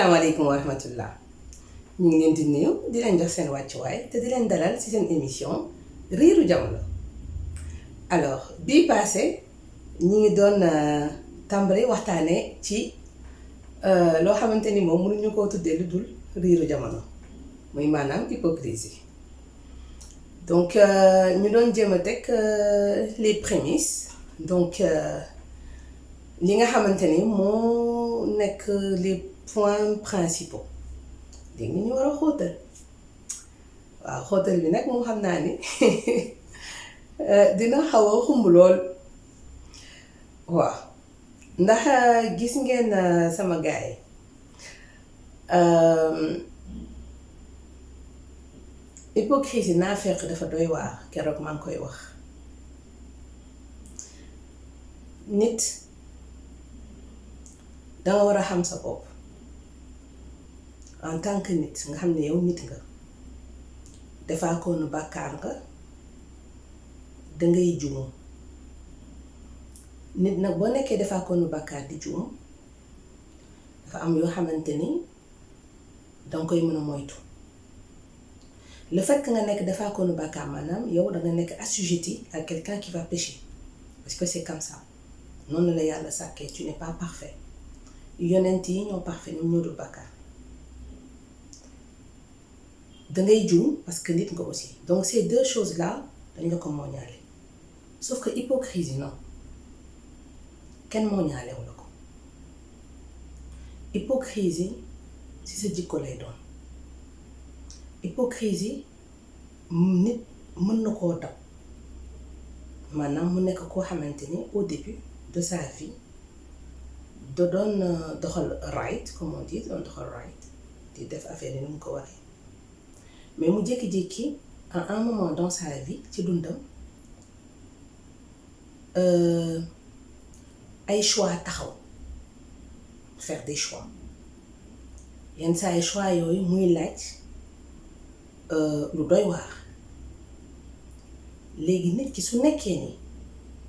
asalaamaaleykum wa rahmatullah ñu ngi leen di nuyu di leen jox seen wàccuwaay te di leen dalal ci seen émission riiru jamono. Alors bii passé ñi ngi doon tàmbali waxtaane ci loo xamante ni moom mënuñu koo tuddee lu dul riiru jamono muy maanaam hypocrisie. Donc ñu doon jéem a teg les prémices donc li nga xamante ni moo nekk les points principaux léegi ñu war a xóotal waaw xóotal bi nag moom xam naa ni dina xaw a xumb lool waaw ndax gis ngeen sama gaay hypocrisie naa fekk dafa doy waar keroog maa ngi koy wax nit danga war a xam sa bopp en tant que nit nga xam ne yow nit nga defaa koonu bàkkaar nga dangay juum nit nag boo nekkee defaa koonu bàkkaar di juum dafa am yoo xamante ni danga koy mën a moytu. Le fait que nga nekk defaa koonu bàkkaar maanaam yow danga nekk assujetti à quelqu'un qui va pécher parce que c'est comme ça noonu la yàlla sàkkee tu n'es pas parfait yonent yi ñoo parfait ñoom ñoo dul bàkkaar dangay juum parce que nit nga aussi donc ces deux choses là dañ la ko mooñaale sauf que hypocrisie non kenn mooñaalewu la ko hypocrisie ci sa jikko lay doon hypocrisie nit mën na koo dab maanaam mu nekk koo xamante ni au début de sa vie da doon doxal right comme on dit doon doxal right di def affaire yi ni mu ko waxee mais mu jékki-jékki à un moment dans sa vie ci dundam ay choix taxaw faire des choix yenn saa ay choix yooyu muy laaj lu doy waar léegi nit ki su nekkee ni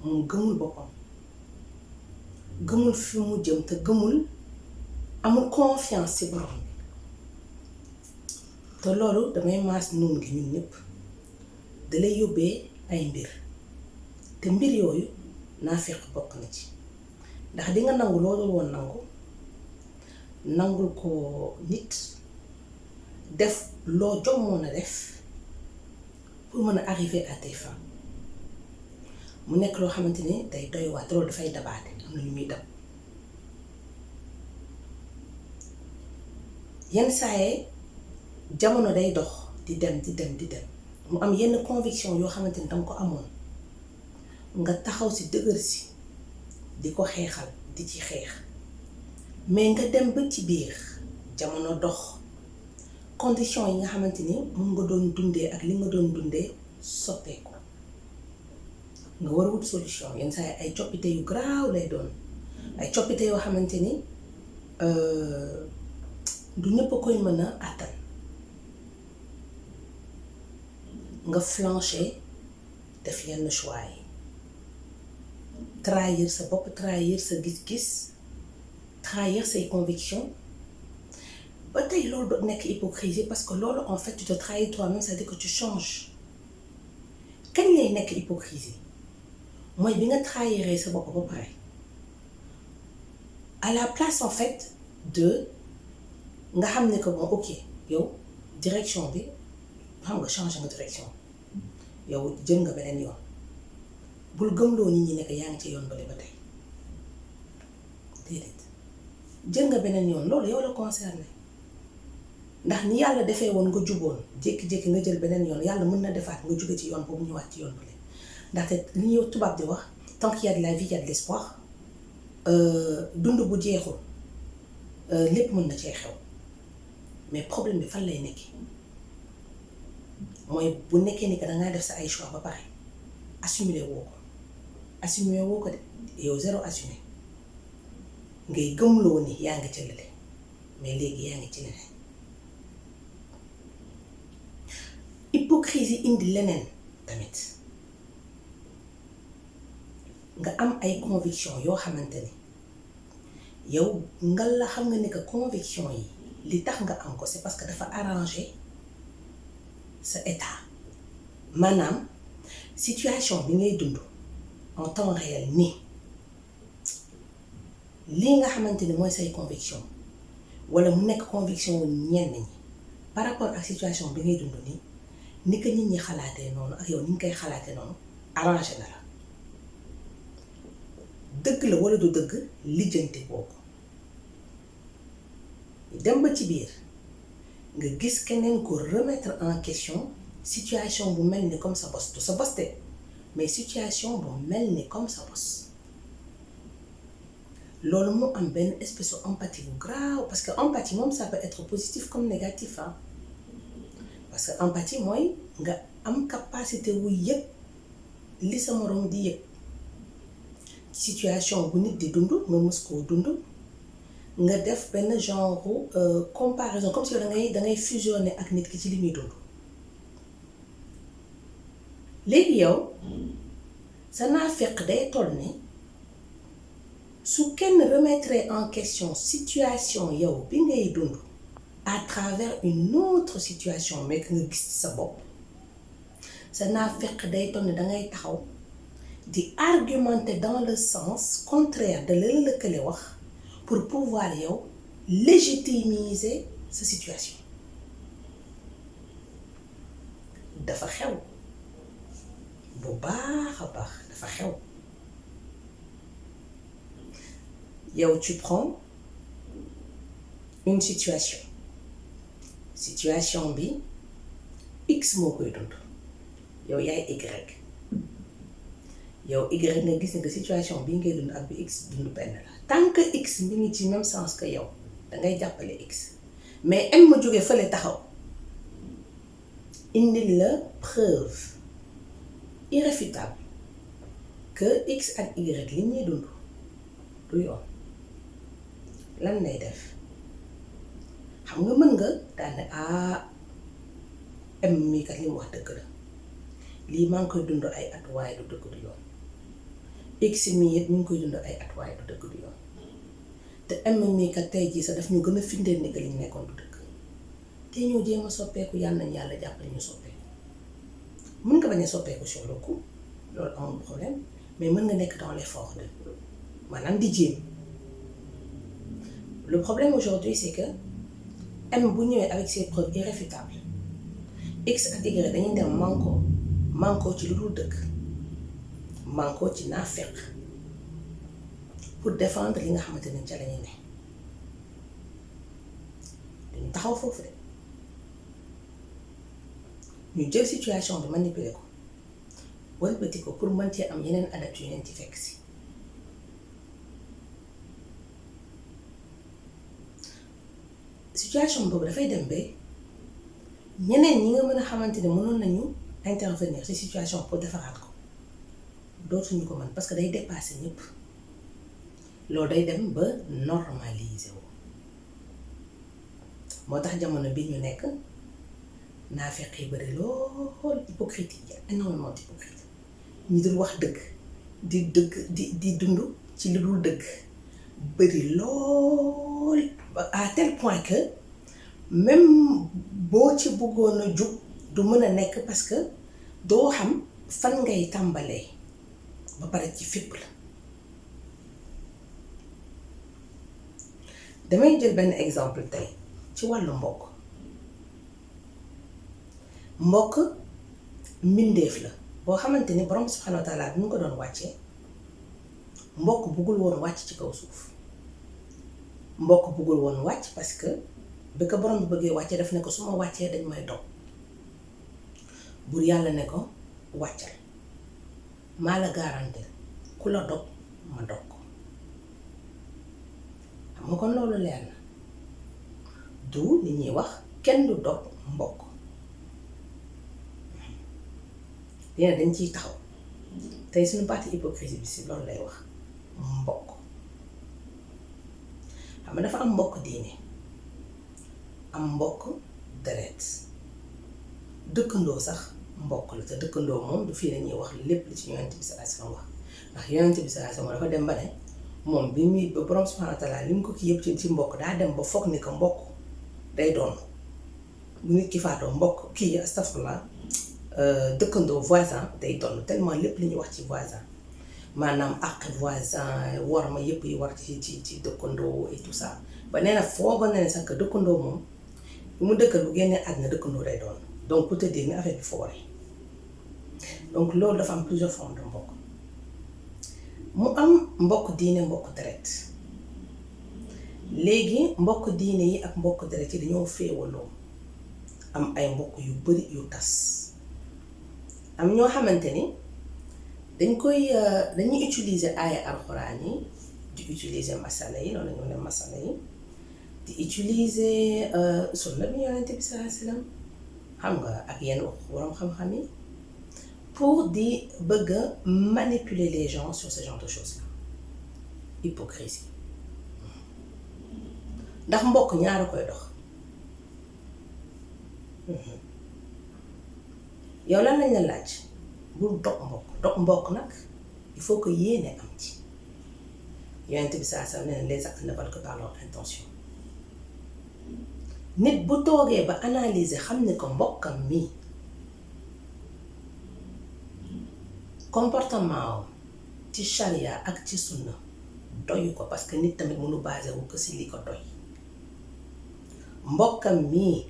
mu gëmul boppam gëmul fi mu jëm te gëmul amul confiance ci borom bi te loolu damay maas nun gi ñun ñëpp dalay yóbbee ay mbir te mbir yooyu naa fekk bokk na ci ndax di nga nangu loolu woon nangul ko nit def loo jommoon a def pour mën a arriver à tes fins mu nekk loo xamante ni day doy waar loolu dafay dabaate am na ñu muy dab yenn saaye jamono day dox di dem mu am yenn conviction yoo xamante ni danga ko amoon nga taxaw si dëgër si di ko xeexal di ci xeex mais nga dem ba ci biir jamono dox condition yi nga xamante ni mun nga doon dundee ak li nga doon dundee soppeeku nga war a wut solution yenn saa ay coppite yu garaaw lay doon ay coppite yoo xamante ni du ñëpp a koy mën a àttan nga flancher def yenn choix yi trahir sa bopp trahir sa gis-gis trahir say convictions ba tey loolu doo nekk hypocrisie parce que loolu en fait tu te trahis toi-même, c'est-à-dire que tu changes. Kañ lay nekk hypocrisie mooy bi nga trahiré sa bopp ba pare à la place en fait de nga xam ne que bon ok yow direction bi xam nga changer nga direction yow jël nga beneen yoon bul gëmloo nit ñi nekk yaa ngi ci yoon bale ba tey déedéet jël nga beneen yoon loolu yow la concerné ndax ni yàlla defee woon nga juboon jékki-jékki nga jël beneen yoon yàlla mën na defaat nga jóge ci yoon boobu ñëwaat ci yoon bale ndaxte li ñuy tubaab di wax tant qu'il y a de la vie il y a de l'espoir dund bu jeexul lépp mën na cee xew mais problème bi fan lay nekki mooy bu nekkee ni que dangaa def sa ay choix ba pare assumé woo ko de yow zéro assumé ngay gëmloo ni yaa ngi ci lële mais léegi yaa ngi ci leneen hypocrisie indi leneen tamit nga am ay conviction yoo xamante ni yow ngal la xam nga ni que conviction yi li tax nga am ko c'est parce que dafa arranger sa état maanaam situation bi ngay dund en temps réel nii lii nga xamante ni mooy say conviction wala mu nekk conviction wu ñenn ñi par rapport ak situation bi ngay dund nii ni ko nit ñi xalaatee noonu ak yow ni nga koy xalaatee noonu arrangé na la dëgg la wala du dëgg lijjanti boobu dem ba ci biir nga gis keneen ko remettre en question situation bu mel ni comme sa bos du sa bos de mais situation bu mel ni comme sa bos loolu mu am benn espèce d'empathie bu grave parce que empathie moom ça peut être positif comme négatif hein parce que empathie mooy nga am capacité wu yëg li sa moroom di yëg situation bu nit di dund nga mës koo dund nga def benn genre comparaison comme si dangay fusionner ak nit ki ci li muy dund léegi yow sa naafeq day toll ni su kenn remettre en question situation yow bi ngay dund à travers une autre situation mais que nga gis sa bopp sa naafeq day toll ni dangay taxaw di argumenter dans le sens contraire de la lëkkale wax pour pouvoir yow légitimiser sa situation dafa xew bu baax a baax dafa xew yow tu prends une situation bi x moo koy dund yow yaay y yow y nga gis nga situation bii ngay dund ak bi x dund benn la tant que x mi ngi ci même sens que yow dangay jàppale x mais m ma jógee fële taxaw indil la preuve irréfutable que x ak y li ñuy dund du yoon lan lay def xam nga mën nga daane m mii kat li mu wax dëgg la lii maa ngi koy dund ay at waaye du dëgg du yoon x mii it ñu ngi koy dund ay at waaye du dëgg du yoon te m mii kat tey jii sax daf ñu gën a firndeel ni que li ñu nekkoon du dëgg te ñoo jéem a soppeeku yàlla nañ yàlla jàppale ñu soppeeku mën nga bañ a soppeeku sur le coup loolu amul problème mais mën nga nekk dans l'effort de maanaam di jéem le problème aujourd'hui c'est que m bu ñëwee avec ses preuves irréfutables x ak y dañuy dem manko ci lu dul dëgg manko ci naafeq pour défendre li nga xamante ne ca lañu ne dañu taxaw foofu de ñu jël situation bi manipuler ko wëlbati ko pour mën cee am yeneen adapté yu leen ci fekk si situation boobu dafay dem ba ñeneen ñi nga mën a xamante ne mënoon nañu intervenir ci situation pour defaraat ko dootuñu ko mën parce que day dépasser ñëpp loolu day dem ba normaliser wu moo tax jamono bi ñu nekk naafeq yi bari lool hypocrite yi énormément d'hypocrite ñi dul wax dëgg di dund ci lu dul dëgg bari lool à tel point que même boo ci bëggoon a jug du mën a nekk parce que doo xam fan ngay tàmbalee ba pare ci fépp la damay jël benn exemple tey ci wàllu mbokk mbindeef la boo xamante ni borom subhanahu wa taala bi mu ko doon wàccee mbokk buggul woon wàcc ci kaw suuf mbokk buggul woon wàcc parce que bi ko borom bi bëggee wàccee daf ne ko su ma wàccee dañ may dog buur yàlla ne ko wàccal maa la garanti ku la dog ma dog ko xam nga kon loolu leer na du li ñuy wax kenn du dog mbokk dina dañ ciy taxaw tey suñu parti hypocrisie bi si loolu lay wax mbokk xam nga dafa am mbokk diine am mbokk deret dëkkandoo sax mbokk la te dëkkandoo moom du fii la ñuy wax lépp li ci yonent bi sallallahu alayhi wasallam wax ndax yonent bi sallallahu alayhi wasallam dafa dem ba ne moom bi muy ba borom subhanahu wa taala li mu ko kii yëpp ci mbokk daa dem ba foog ni ko mbokk day doon bu nit ki faatoo mbokk kii astafurlah dëkkandoo voisin day doon tellement lépp li ñuy wax ci voisin maanaam àq voisin war ma yëpp yi war ci dëkkandoo et tout ça ba nee na foogoon na ne sax que dëkkandoo moom bu mu dëkkal bu génnee àddina dëkkandoo day doon donc pour te dire ni affaire bi foore donc loolu dafa am plusieurs formes de mbokk mu am mbokk diine mbokk deret léegi mbokk diine yi ak mbokk deret yi dañoo féewaloo am ay mbokk yu bari yu tas am ñoo xamante ni dañuy utiliser aaya alxuraan yi di utiliser masala yi loolu lañu ne masala yi di utiliser sunna bi yonent bi sallallahu alayhi wasallam xam nga ak yenn borom xam-xam yi pour di bëgg a manipuler les gens sur ce genre de choses là hypocrisie ndax mbokk ñaara koy dox yow lan lañ la laaj bul dog mbokk nag il faut que yéene am ci yonent bi saa saa nee na les actes ne valent que par leur intention nit bu toogee ba analyser xam ne ko mbokkam mii comportement ci charia ak ci sunna doyu ko parce que nit tamit mënu basé wu ko si li ko doy mbokkam mii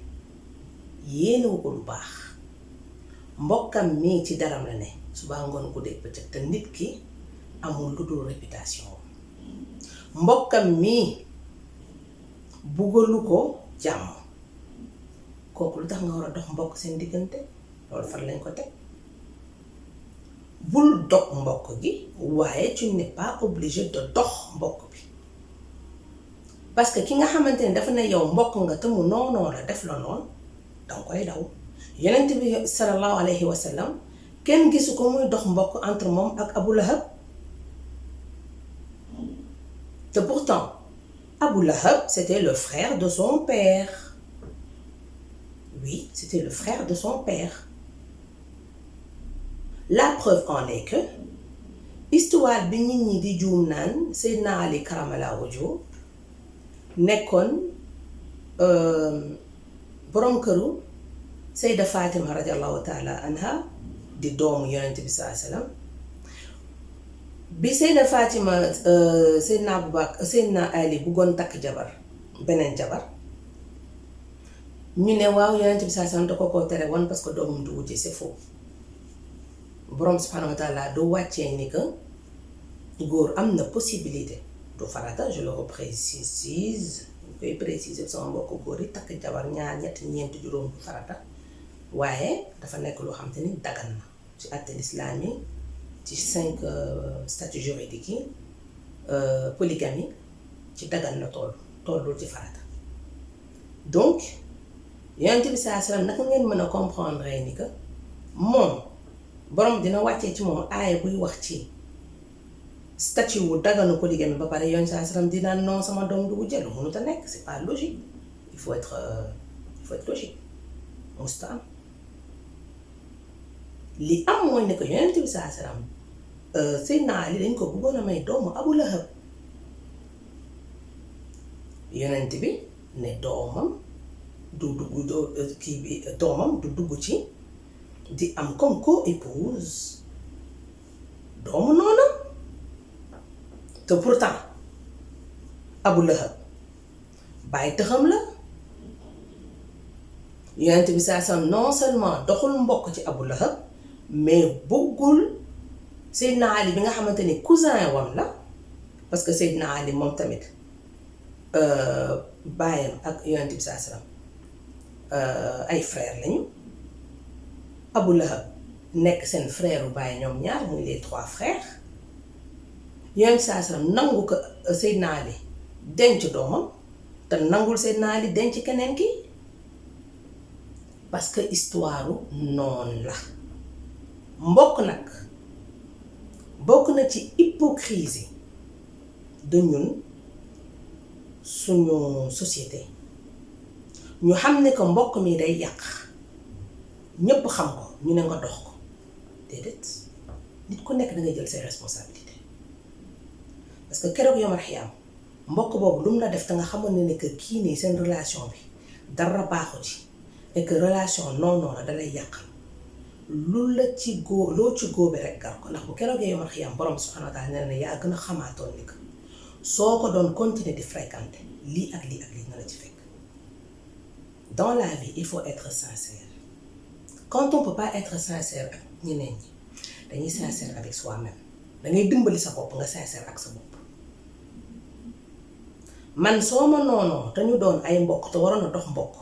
yéenewu ko lu baax mbokkam mii ci daram la ne suba ngoon guddeeg bëccëg te nit ki amul lu dul réputation mbokkam mii buggalu ko jàmm kooku lu tax nga war a dox mbokk seen diggante loolu fan lañ ko teg bul dog mbokk gi waaye tu n'es pas obligé de dox mbokk bi parce que ki nga xamante ne dafa ne yow mbokk nga te mu noonoo la def la noonu danga koy daw yonent bi sallallahu alayhi wa sallam kenn gisu ko muy dox mbokk entre moom ak Abu Lahab te pourtant Abu Lahab c'était le frère de son père oui c'était le frère de son père la preuve en est que histoire bi nit ñi di juum naan Seydina Ali karamallahu wajhu nekkoon borom këru Seyda Fatima radiallahu taala anha di doomu yonent bi sallallahu alayhi wasallam bi Seyda Fatima Seydina Abubakar Seydina Ali buggoon takk jabar beneen jabar ñu ne waaw yonent bi sallallahu alayhi wasallam da ko koo tere woon parce que doomam du wujje c'est faux borom subhanahu wa taala du wàccee ni que góor am na possibilité du farata je le reprécise ñu koy préciser sama mbokku góor yi takk jabar ñaar ñett ñeent juróom du farata waaye dafa nekk loo xam te ni dagan na ci àtte l'islam yi ci 5 statuts juridiques yi polygamie ci dagan na tollul ci farata donc yonent bi sallallahu alayhi wasallam naka ngeen mën a comprendre ni que moom borom dina wàccee ci moom aaya buy wax ci statut wu daganu polygamie ba pare yoon saa salaam dinaa non sama doom du wujje lu mënut a nekk c'est pas logique il faut être logique musta am li am mooy ne que yonent bi saa salaam Seydina Ali dañ ko bëggoon a may doomu Abu Lahab yonent bi ne doomam du dugg ci di am comme co-épouse doomu noonam te pourtant Abu Lahab bàyyi taxam la yonent bi saa sam non seulement doxul mbokk ci Abu Lahab mais bëggul Seydina Ali bi nga xamante ni cousin wam la parce que Seydina Ali moom tamit baayam ak yonent bi saa sam ay frère lañu Abu Lahab nekk seen frère u baay ñoom ñaar muy les 3 frères yonent saa sallam nangu ko Seydina Ali denc doomam te nangul Seydina Ali denc keneen ki parce que histoire noonu la mbokk nag bokk na ci hypocrisie de ñun suñu société ñu xam ne que mbokk mi day yàq ñépp xam ko ñu ne nga dox ko déedéet nit ku nekk dangay jël ses responsabilités parce que keroog yomal xiyaam mbokk boobu lu mu la def te nga xamoon ne que kii nii seen relation bi dara baaxu ci et que relation non la dalay yàqal lu la ci loo ci góobe rek gar ko ndax bu keroogee yomal xiyam borom subhanahu wa taala nee na yaa gën a xamaatoon ni que soo ko doon continuer di fréquenter lii ak lii na la ci fekk. Dans la vie il faut être sincère. Quand on peut pas être sincère ak ñeneen ñi dañuy sincère avec soi-même dangay dimbali sa bopp nga sincère ak sa bopp. man soo ma noonoo te ñu doon ay mbokk te waroon a dox mbokk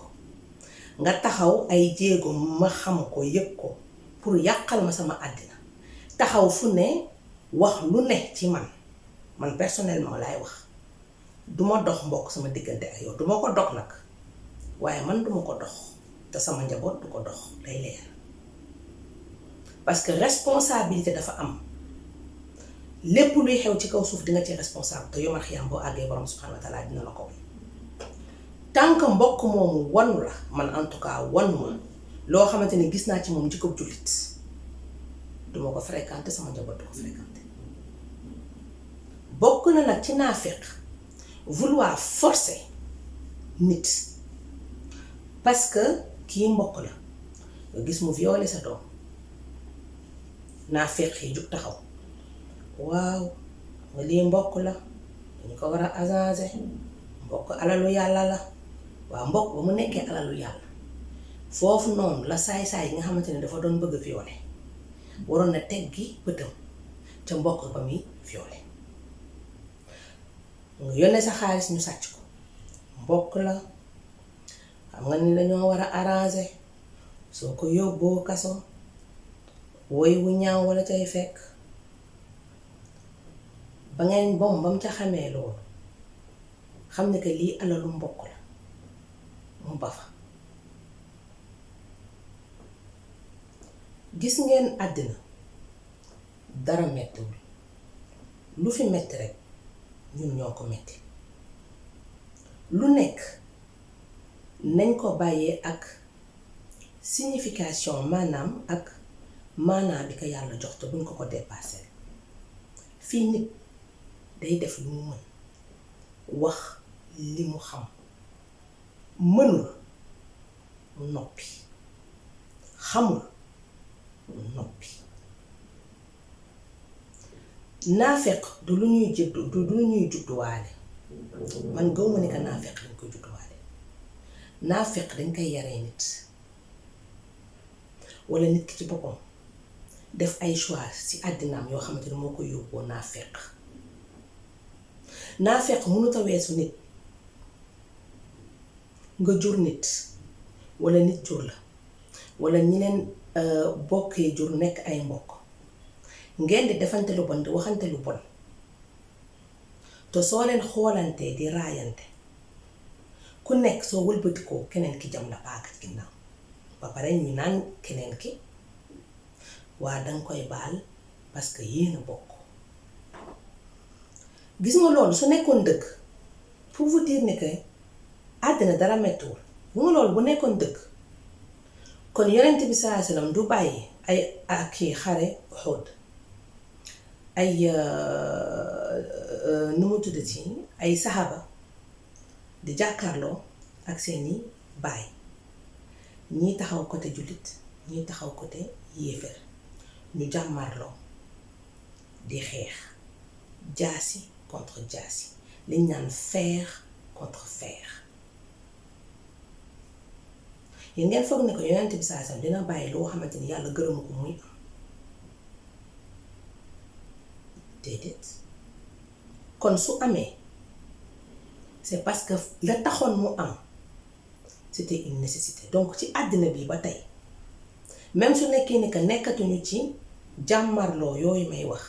nga taxaw ay jéego ma xam ko yëg ko pour yàqal ma sama àddina taxaw fu ne wax lu ne ci man personnellement laay wax duma dox mbokk sama diggante ak yow duma ko dox nag waaye man duma ko dox te sama njaboot du ko dox day leer parce que responsabilité dafa am lépp luy xew ci kaw suuf di nga ci responsable te yomal xiyam boo àggee borom subhanahu wa taala dina la ko tant que mbokk moomu wanu la man en tout cas wanu ma loo xamante ni gis naa ci moom jikko jullit duma ko fréquenter sama njaboot du ko fréquenter. bokk na nag ci naafeq vouloir forcer nit parce que kii mbokk la nga gis mu violer sa doom naafeq yi jug taxaw waaw nga lii mbokk la dañu ko war a agencer mbokk alalu yàlla la waaw mbokk ba mu nekkee alalu yàlla foofu noonu la saay-saay yi nga xamante ne dafa doon bëgg violer waroon na teggi bëtam ca mbokk ba muy violer nga yónnee sa xaalis ñu sàcc ko mbokk la xam nga ni dañoo war a arranger soo ko yóbboo kaso woy wu ñaaw wala cay fekk ba ngeen bam ca xamee loolu xam ne que lii alalu mbokk la mu ba fa. gis ngeen àddina dara mettiwul lu fi metti rek ñun ñoo ko metti lu nekk nañ ko bàyyee ak signification maanaam ak maanaam bi ko yàlla jox te buñ ko dépassé fii nit day def lu mu mën wax li mu xam mënul mu noppi xamul mu noppi. naafeq du lu ñuy judduwaale man gëw ma ni que naafeq dañ koy judduwaale naafeq dañ koy yaree nit wala nit ki ci boppam def ay choix ci àddinaam yoo xamante ne moo koy yóbboo naafeq. naafeq mënut a weesu nit nga jur nit wala nit jur la wala ñi leen bokkee jur nekk ay mbokk ngeen di defante lu bon di waxante lu bon te soo leen xoolantee di raayante ku nekk soo wëlbatikoo keneen ki jam la paaka ginnaaw ba pare ñu naan keneen ki waa danga koy baal parce que yéen a bokk. gis nga loolu su nekkoon dëgg pour vous dire ne que àddina dara mettiwul bu nga loolu bu nekkoon dëgg kon yonent bi sallallahu alayhi wasallam du bàyyi ay ak xare Uhud ay nu mu tuddati ay saxaaba di jàkkaarloo ak seeni baay ñii taxaw côté jullit ñii taxaw côté yéefar ñu jàmmarloo di xeex jaasi contre jaasi liñ naan fer contre fer. yéen ngeen foog ne ko yonent bi saa sam dina bàyyi loo xamante ni yàlla gërëmu ko muy am déedéet kon su amee c'est parce que la taxoon mu am c'était une nécessité. donc ci àddina bi ba tey même su nekkee ni que nekkatuñu ci jàmmarloo yooyu may wax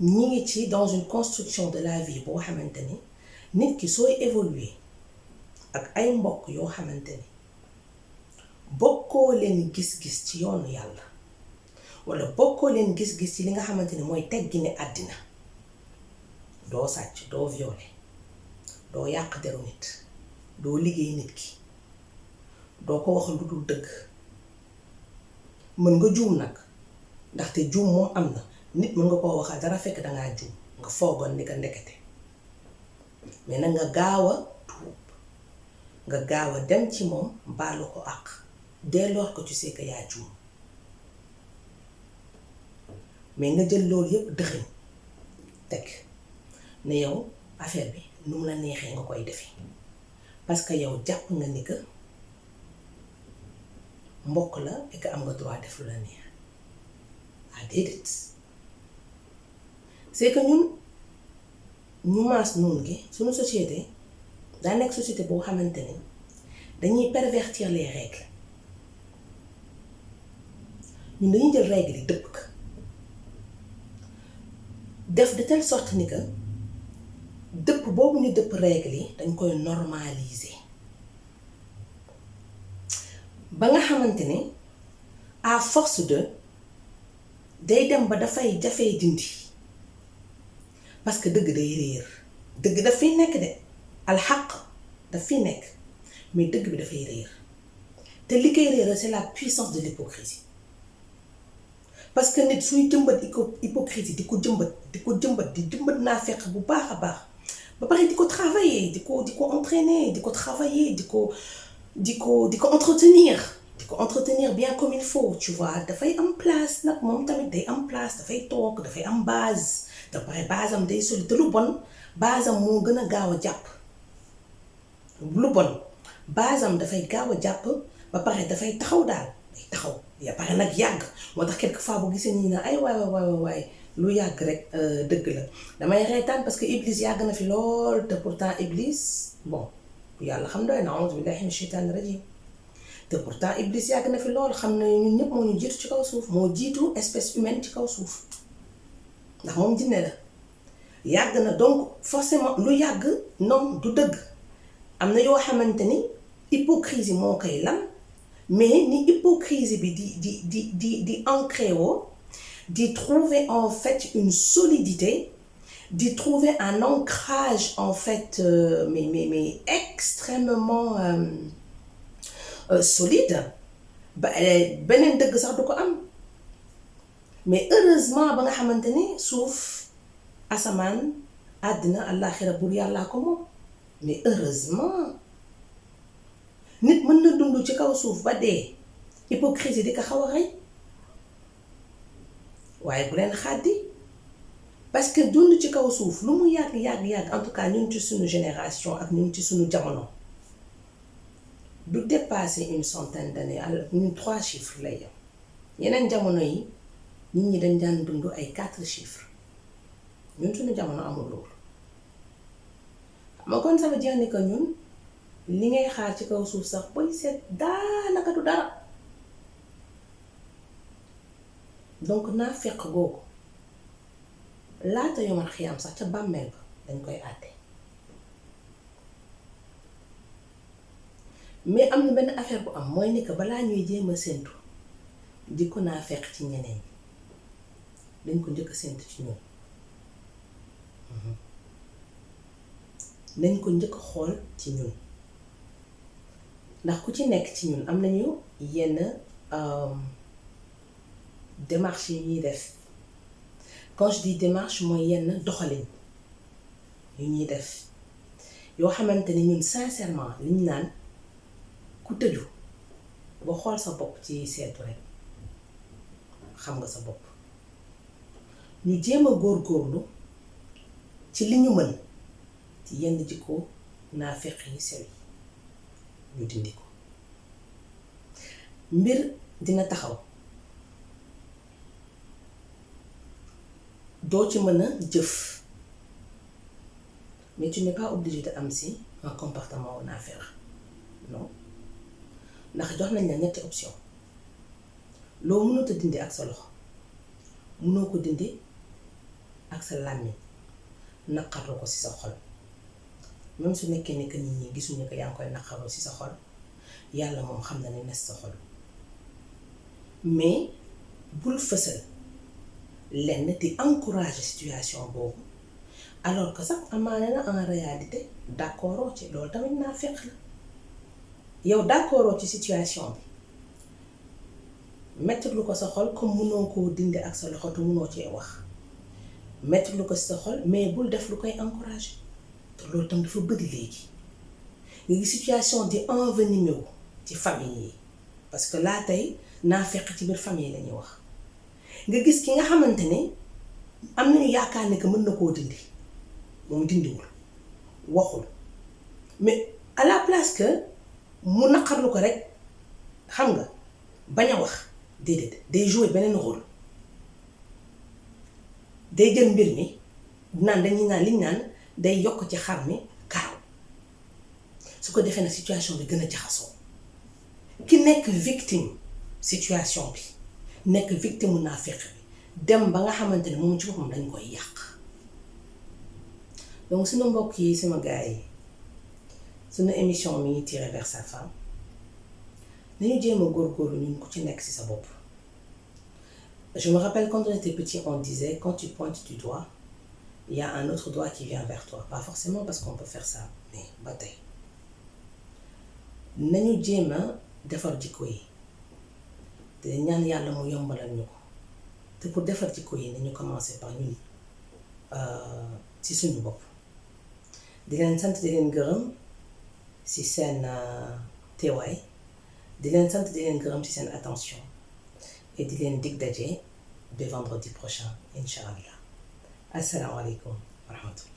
ñi ngi ci dans une construction de la vie boo xamante ni nit ki sooy évoluer ak ay mbokk yoo xamante ni bokkoo leen gis-gis ci yoonu yàlla wala bokkoo leen gis-gis ci li nga xamante ni mooy teggini àddina doo sàcc doo violer doo yàq deru nit doo liggéey nit ki doo ko wax lu dul dëgg mën nga juum nag ndaxte juum moom am na nit mën nga koo waxal dara fekk dangaa juum nga foogoon ni nga ndekete mais nag nga gaaw a tuub nga gaaw a dem ci moom baalu ko àq dès lors que tu sais que yaa juum mais nga jël loolu yépp dëxëñ teg ne yow affaire bi nu mu la neexee nga koy defee parce que yow jàpp nga ni que mbokk la et que am nga droit def lu la neex déedéet c'est que ñun ñu maas noonu gi suñu société daa nekk société boo xamante ni dañuy pervertir les règles ñun dañuy jël règles yi dëpp ko def de telle sorte ni que dëpp boobu ñu dëpp règles yi dañ koy normaliser ba nga xamante ni à force de day dem ba dafay jafee dindi parce que dëgg day réer dëgg daf fiy nekk de alxaq daf fiy nekk mais dëgg bi dafay réer te li koy réer c'est la puissance de l'hypocrisie parce que nit suy jëmbat hypocrisie di ko jëmbat naa fekk bu baax a baax ba pare di ko travailler di ko entraîner di ko travailler di ko entretenir bien comme il faut tu vois dafay am place nag moom tamit day am place dafay toog dafay am base da pare base am day solide te lu bon base am moo gën a gaaw a jàpp lu bon base am dafay gaaw a jàpp ba pare dafay taxaw daal day taxaw ya pare nag yàgg moo tax quelque fois bu gisee ñi na ay waay lu yàgg rek dëgg la damay reetaan parce que Iblis yàgg na fi lool te pourtant Iblis bon yàlla xam doy na a'uuzu billaahi mina shaytaani rajiim te pourtant Iblis yàgg na fi lool xam na ñun ñëpp moo ñu jiitu ci kaw suuf moo jiitu espèce humaine ci kaw suuf ndax moom jinne la yàgg na donc forcément lu yàgg non du dëgg am na yoo xamante ni hypocrisie moo koy lan mais ni hypocrisie bi di ancré woo di trouver en fait une solidité di trouver un ancrage en fait mais extrêmement solide ba beneen dëgg sax du ko am mais heureusement ba nga xamante ni suuf asamaan àddina àllaaxira buur yàllaa ko moom mais heureusement nit mën na dund ci kaw suuf ba dee hypocrisie di ko xaw a rey waaye bu leen xàddi parce que dund ci kaw suuf lu mu yàgg en tout cas ñun ci suñu génération ak ñun ci suñu jamono du dépasser une centaine d'années alors ñun 3 chiffres lay yem yeneen jamono yi nit ñi dañ daan dund ay 4 chiffres ñun suñu jamono amul loolu xam nga kon ça veut dire ni que ñun li ngay xaar ci kaw suuf sax booy seet daanaka du dara donc naa fekk googu laata yomal xiyam sax ca bàmmeel ba dañ koy àtte mais am na benn affaire bu am mooy ni que balaa ñuy jéem a séntu di ko naa fekk ci ñeneen dañ ko njëkk a séntu ci ñun nañ ko njëkk a xool ci ñun ndax ku ci nekk ci ñun am nañu yenn démarche yi ñuy def quand je dis démarche mooy yenn doxalin yu ñuy def yoo xamante ni ñun sincèrement liñ naan ku tëju ba xool sa bopp ci seetu rek xam nga sa bopp ñu jéem a góorgóorlu ci li ñu mën ci yenn jikko naa fekk yi sew yi ñu dindi ko mbir dina taxaw doo ci mën a jëf mais tu n'es pas obligé de am si un comportement wu naa fekk non ndax jox nañ la ñetti option loo mënut a dindi ak sa loxo mënoo ko dindi ak sa làmmiñ naqarlu ko ci sa xol même su nekkee ne que nit ñi gisuñu ko yaa ngi koy naqarlu ci sa xol yàlla moom xam na ne nes sa xol mais bul fësal lenn di encourager situation boobu alors que sax amaane na en réalité d'accord ci loolu tamit naa fekk la yow d'accord ci situation bi mettre lu ko sa xol comme mënoo koo dindi ak sa loxo te mënoo cee wax mettre lu ko sa xol mais bul def lu koy encourager te loolu tam dafa bëri léegi nga gis situation di envenimer wu ci famille yi parce que laa tey naa fekk ci biir famille la ñuy wax nga gis ki nga xamante ne am nañu yaakaar ne que mën na koo dindi moom dindiwul waxul mais à la place que mu naqarlu ko rek xam nga bañ a wax déedéet day jouer beneen rôle day jël mbir mi naan dañuy naan liñ naan day yokk ci xar mi karaw su ko defee na situation bi gën a jaxasoo ki nekk victime situation bi nekk victime mun naa fekk bi dem ba nga xamante ne moom ci boppam dañ koy yàq donc suñu mbokk yi sama gars yi suñu émission mi ngi tiré vers sa fin nañu jéem a góorgóorlu ñun ku ci nekk ci sa bopp. Je me rappelle quand on était petit, on disait quand tu pointes du doigt, il y a un autre doigt qui vient vers toi. Pas forcément parce qu'on peut faire ça, mais ba tey nañu jéem a defar jikko yi te ñaan yàlla mu yombalal ñu ko te pour defar jikko yi nañu commencer par ñun ci suñu bopp. di leen sant di leen gërëm ci seen teewaay di leen sant di leen gërëm ci seen attention. Et di leen dig daje de vendredi prochain incha allah assalaamu aleykum wa rahmatullah